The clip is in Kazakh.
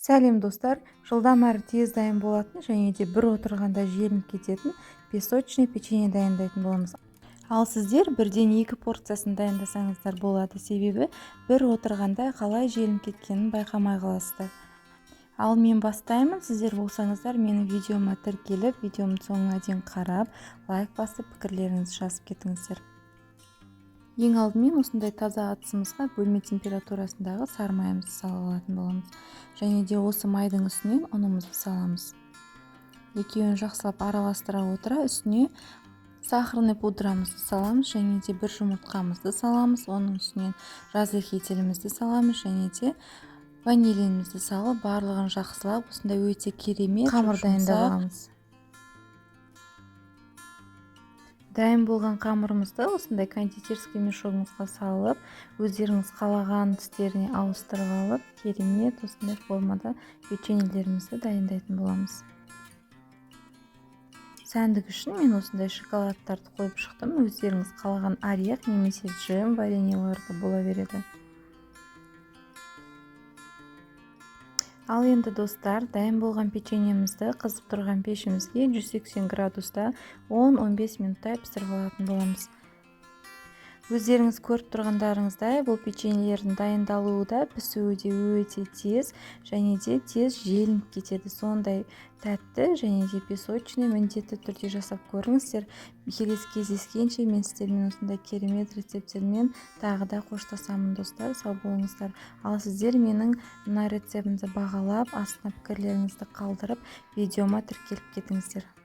Сәлем, достар! Жылдам әрі тез дайын болатын және де бір отырғанда желініп кететін песочный печенье дайындайтын боламыз. Ал сіздер бірден 2 порциясын дайындасаңыздар болады, себебі бір отырғанда қалай желініп кеткенін байқамай қаласыздар. Ал мен бастаймын, сіздер болсаңыздар менің видеома тіркеліп, видеомның соңына дейін қарап, лайк басып, пікірлеріңізді жазып кетіңіздер. Ең алдымен осындай таза ыдысымызға бөлме температурасындағы сары майымызды салып алатын боламыз. Және де осы майдың үстінен ұнымызды саламыз. Екеуін жақсылап араластыра отыра үстіне сахарный пудрамызды саламыз және де бір жұмыртқамызды саламыз. Оның үстінен разрыхлителімізді саламыз және де ванилинімізді салып, барлығын жақсылап осындай өте керемет қамыр дайындап аламыз. Дайын болған қамырымызды осындай кондитерский мешогымызға салып, өздеріңіз қалаған түстеріне ауыстырып алып, керемет осындай формада печеньелерімізді дайындайтын боламыз. Сәндік үшін мен осындай шоколадтарды қойып шықтым. Өздеріңіз қалаған орех немесе джем, вареньелар да бола береді. Ал енді, достар, дайын болған печеньемізді қызып тұрған пешімізге 180 градуста 10-15 минуттай пісіріп алатын боламыз. Өздеріңіз көріп тұрғандарыңыздай, бұл печеньелердің дайындалуы да, пісуі де өте тез және де тез желініп кетеді. Сондай тәтті және де песочный, міндетті түрде жасап көріңіздер. Келесі кездескенше мен сіздермен осындай керемет рецепттермен тағы да қоштасамын, достар. Сау болыңыздар. Ал сіздер менің мына рецептімді бағалап, астына пікірлеріңізді қалдырып, видеома тіркеліп кетіңіздер.